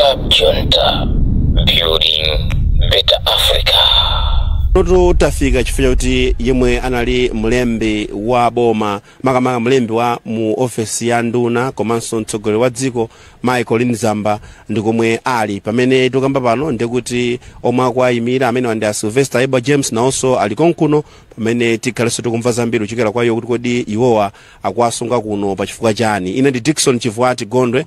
Club Junta, building better Africa. Noto tafika chifukwa chakuti yemwe anali mlembi wa boma, makamaka mlembi wa mu ofesi ya nduna komanso mtsogoleri wa dziko, Michael Zamba, ndi komwe ali pamene tikamba pano. Ndikuti omwe akuayimira amene ndi a Sylvester Ayuba James nawonso ali konkuno, pamene tikhalenso tikumva zambiri kuchokera kwa iwo kuti kodi iwowa akuwasunga kuno pachifukwa chani. Ine ndi Dickson Chivuati Gondwe.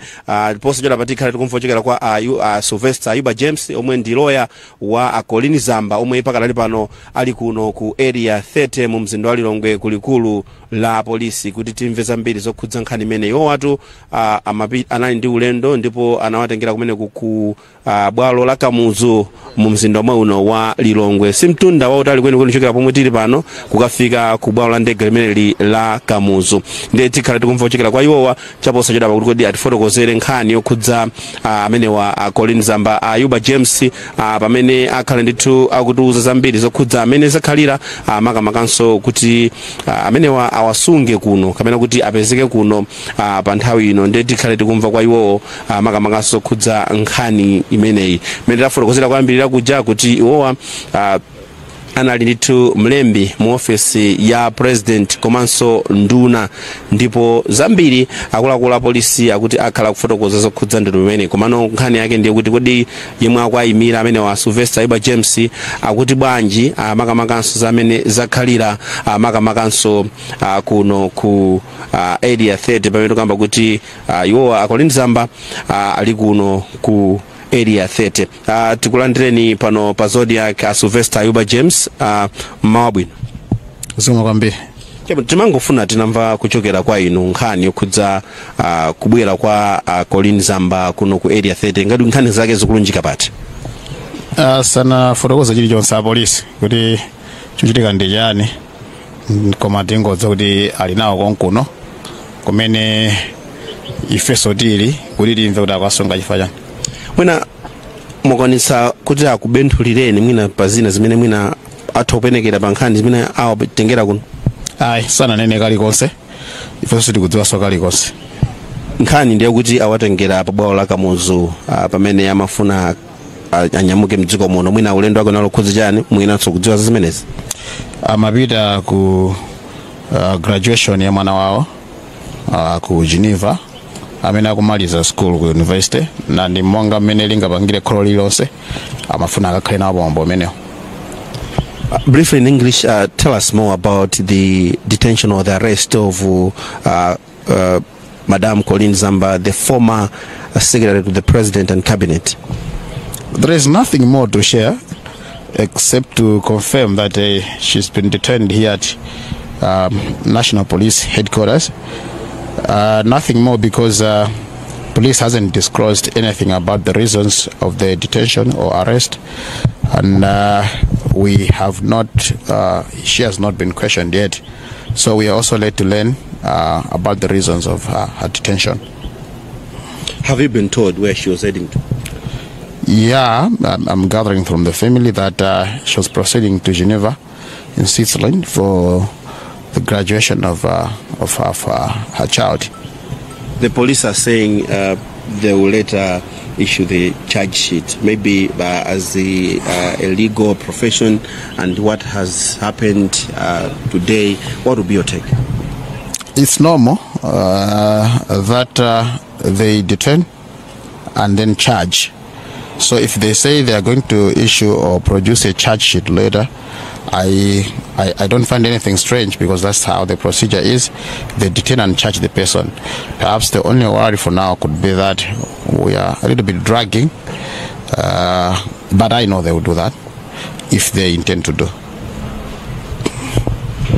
Posachedwa patikhale tikumva kuchokera kwa Sylvester Ayuba James omwe ndi loya wa a Colleen Zamba, omwe pakadali pano ali kuno ku Area 30 mu mzinda wa Lilongwe, kulikulu la polisi, kuti timve zambiri zokhudza nkhani imene iwowatu anali ndi ulendo ndipo anawatengera kumeneku ku bwalo la Kamuzu mu mzinda omwe uno wa Lilongwe. Simtunda wautali kwenikweni kuchokera pomwe tili pano kukafika ku bwalo la ndege limeneli la Kamuzu. Ndiye tikhala tikumva kuchokera kwa iwowa chaposachedwa pakuti kodi atifotokozere nkhani yokhudza amenewa a Colleen Zamba, Ayuba James, pamene akhale ndithu akutiuza zambiri zokhudza amene zakhalira, makamakanso kuti amenewa awasunge kuno kapena kuti apezeke kuno pa nthawi ino. Ndiye tikhale tikumva kwa iwowo, makamakanso zokhudza nkhani imeneyi mmene tafotokozera kuyambirira kuja kuti iwowa anali ndithu mlembi mu ofesi ya president komanso nduna. Ndipo zambiri akuluakulu a polisi akuti akhala kufotokoza zokhudza nduna imene, komano nkhani yake ndiye kuti kodi yemwe akuayimira amene wa Sylvester Ayuba James akuti bwanji, makamakanso zamene zakhalira, makamakanso kuno ku Area 30, pamene tikamba kuti iwowa a Colleen Zamba ali kuno ku Area 30. Tikulandireni pano pa Zodiak, Sylvester Ayuba James. Mmawa bwino. Zikomo kwambiri. Chabo, timangofuna tinamva kuchokera kwa inu nkhani yokhudza kubwera kwa Colleen Zamba kuno ku Area 30, ngati nkhani zake zikulunjika pati. Sanafotokoza chilichonse apolisi kuti chochitika ndi chani, koma tingodza kuti ali nawo konkuno kumene ifenso tili kuti timve kuti akuwasunga chifukwa chani. Mwina mukwanitsa kuti akubenthulireni mwina pa zina zimene mwina atha kupenekera pa nkhani zimene awatengera kuno? Ayi, sananene kalikonse, ifenso tikudziwanso kalikonse. Nkhani ndiye kuti awatengera pa bwalo la Kamuzu pamene amafuna anyamuke mdziko muno. Mwina ulendo wake unalokhudza chani, mwinanso kudziwa za zimenezi? Amapita ku graduation ya mwana wawo ku Geneva, amene akumaliza school ku university, na ndi monga mmene lingapangire kholo lililonse, amafuna akakhale nawo pamwambo umenewo. Briefly in English, tell us more about the detention or the arrest of Madame Colleen Zamba, the former secretary to the president and cabinet. There is nothing more to share except to confirm that she's been detained here at National Police Headquarters. Nothing more because police hasn't disclosed anything about the reasons of the detention or arrest, and we have not. She has not been questioned yet, so we are also led to learn about the reasons of her detention. Have you been told where she was heading to? Yeah, I'm gathering from the family that she was proceeding to Geneva in Switzerland for the graduation of her child. The police are saying they will later issue the charge sheet. Maybe as a legal profession and what has happened today, what will be your take? It's normal that they detain and then charge. So if they say they are going to issue or produce a charge sheet later, I don't find anything strange because that's how the procedure is. They detain and charge the person. Perhaps the only worry for now could be that we are a little bit dragging, but I know they will do that if they intend to do.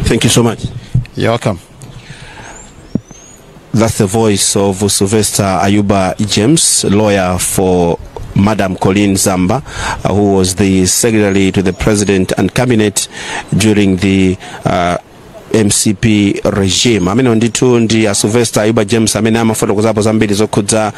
Thank you so much. You're welcome. That's the voice of Sylvester Ayuba James, lawyer for Madam Colleen Zamba, who was the secretary to the president and cabinet during the MCP regime. Amene ndithu ndi a Sylvester Ayuba James amene amafotokozapo zambiri zokhudza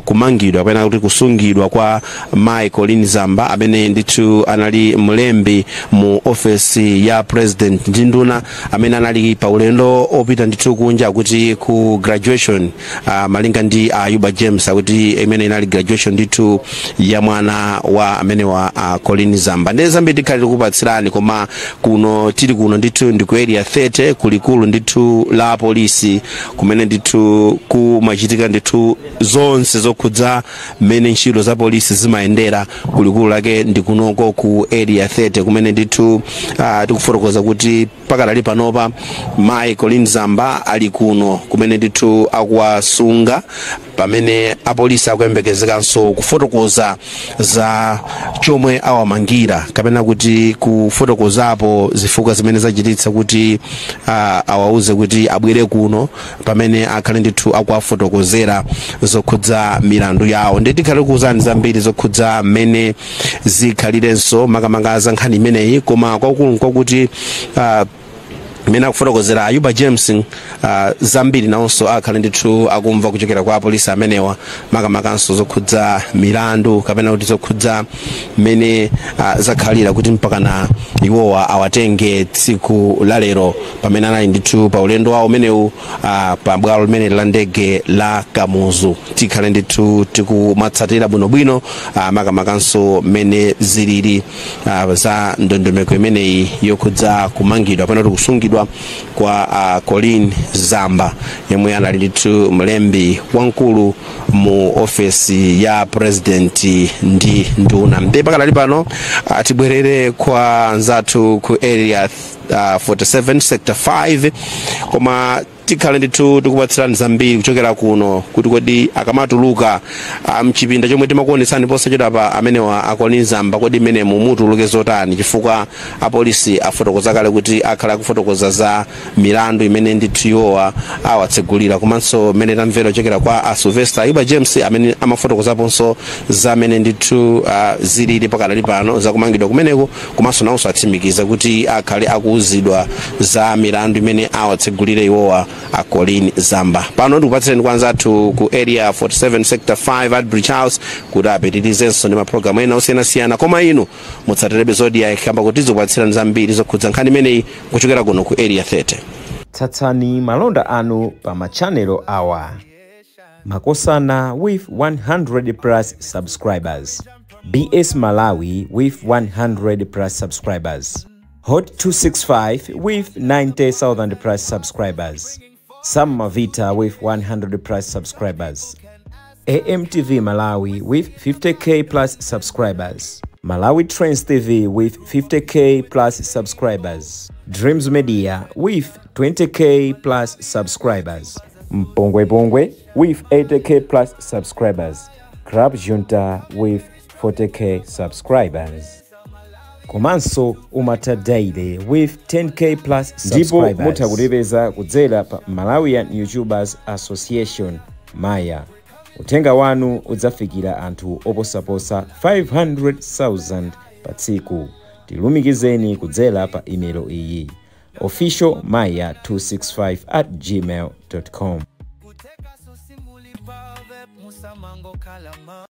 kumangidwa kapena kuti kusungidwa kwa Mai Colleen Zamba, amene ndithu anali mlembi mu ofesi ya president ndi nduna, amene anali pa ulendo opita ndithu kunja kuti ku graduation, malinga ndi Ayuba James akuti imene inali graduation ndithu ya mwana wa amene wa Colleen Zamba. Ndiye zambiri tikhale tikupatsirani, koma kuno tili kuno ndithu ndi ku Area 30, kulikulu ndithu la polisi, kumene ndithu kumachitika ndithu zonse zokhudza mmene ntchito za polisi zimayendera. Kulikulu lake ndi kunoko ku Area 30, kumene ndithu tikufotokoza kuti pakadali panopa Mai Colleen Zamba ali kuno kumene ndithu akuwasunga, pamene apolisi akuyembekezekanso kufotokoza za chomwe awamangira kapena kuti kufotokozapo zifukwa zimene zachititsa kuti awauze kuti abwere kuno, pamene akhale ndithu akuwafotokozera zokhudza milandu yawo. Ndi tikhale kuwuzani zambiri zokhudza mmene zikhalirenso, makamaka za nkhani imeneyi. Koma kwakukulu nkwakuti mmene akufotokozera Ayuba James, zambiri nawonso akhale ndithu akumva kuchokera kwa apolisi amenewa, makamakanso zokhudza milandu kapena kuti zokhudza mmene zakhalira kuti mpakana iwowa awatenge tsiku la lero, pamene anali ndithu pa ulendo wawo umenewu pa bwalo limene la ndege la Kamuzu. Tikhale ndithu tikumatsatira bwinobwino, makamakanso mmene zilili za ndondomeko imeneyi yokhudza kumangidwa kapena kuti kusungidwa kwa Colleen Zamba, yemwe anali ndithu mlembi wamkulu mu ofesi ya president ndi nduna. Ndi pakadali pano tibwerere kwa anzathu ku Area 47 Sector 5, koma tikhale ndithu tikupatsirani zambiri kuchokera kuno kuti kodi akamatuluka mchipinda chomwe timakuonetsani posachedwa pa amenewa a Colleen Zamba, kodi mmenemu mutuluke zotani? Chifukwa apolisi afotokoza kale kuti akhala akufotokoza za milandu imene ndithu iwowa awatsegulira, komanso mmene tamvera kuchokera kwa a Sylvester Ayuba James amene amafotokozaponso za amene ndithu zilili pakadali pano zakumangidwa kumeneko, komanso nawonso atsimikiza kuti akhale akuuzidwa za milandu imene awatsegulire iwowa a Colleen Zamba. Pano ndikupatsireni kwa anzathu ku Area 47 Sector 5 at Bridge House kuti apitirizenso ndi mapulogalamu ena osiyanasiyana, koma inu mutsatirebe Zodiak kamba kuti tizikupatsirani zambiri zokhudza nkhani imeneyi kuchokera kuno ku Area 30. Tsatsani malonda anu pa machanelo awa: Makosana with 100 plus subscribers, BS Malawi with 100 plus subscribers, Hot 265 with 90,000 plus subscribers, Sam Mavita with 100 plus subscribers, AMTV Malawi with 50K plus subscribers, Malawi Trends TV with 50K plus subscribers, Dreams Media with 20K plus subscribers, Mpongwe Pongwe with 80K plus subscribers, Club Junta with 40K subscribers. Komanso Umata Daily with 10K plus. Ndipo mutha kutipeza kudzera pa Malawian YouTubers Association, Maya. Uthenga wanu udzafikira anthu oposaposa 500,000 pa tsiku. Tilumikizeni kudzera pa imelo iyi: officialmaya265@gmail.com. Musamango kalama.